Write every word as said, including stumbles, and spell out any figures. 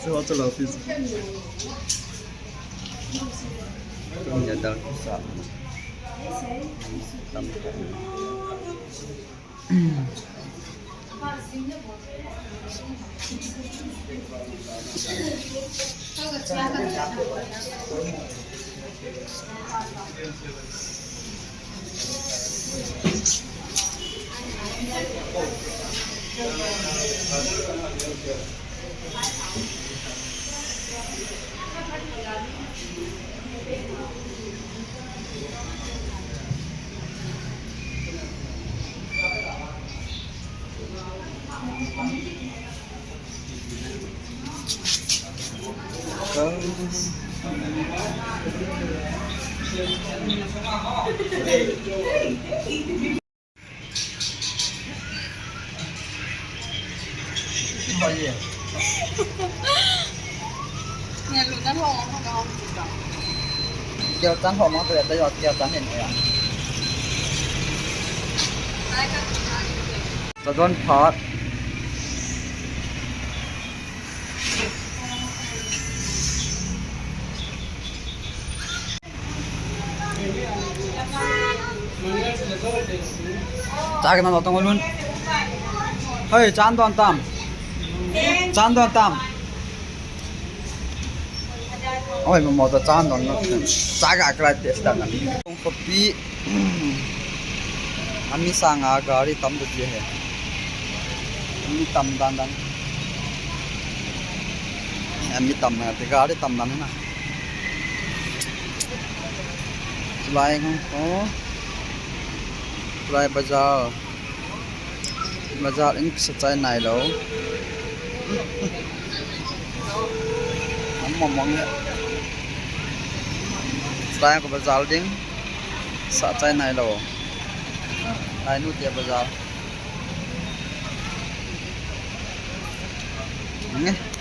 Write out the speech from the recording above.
Chu chu lo office. Tum ya dal sa. Tam. Kêu chán hộp món tôi đã cho kêu chán hiện nay à. Cho don phật. Chak na tong lun. Hei, chan don tam. Chan don tam. Oi, mo mo ta chan don na. Chak a kra test dan na. Kong kopi. Ami sanga gari tam do je he. Ami tam dan dan. Ami tam na te gari tam dan na. Lai hong ko. Lai bazar. Bazar in sa chai nai lo. Ang mamang ya. Lai ko bazar ding. Sa chai nai lo. Lai nu tia bazar. Nge.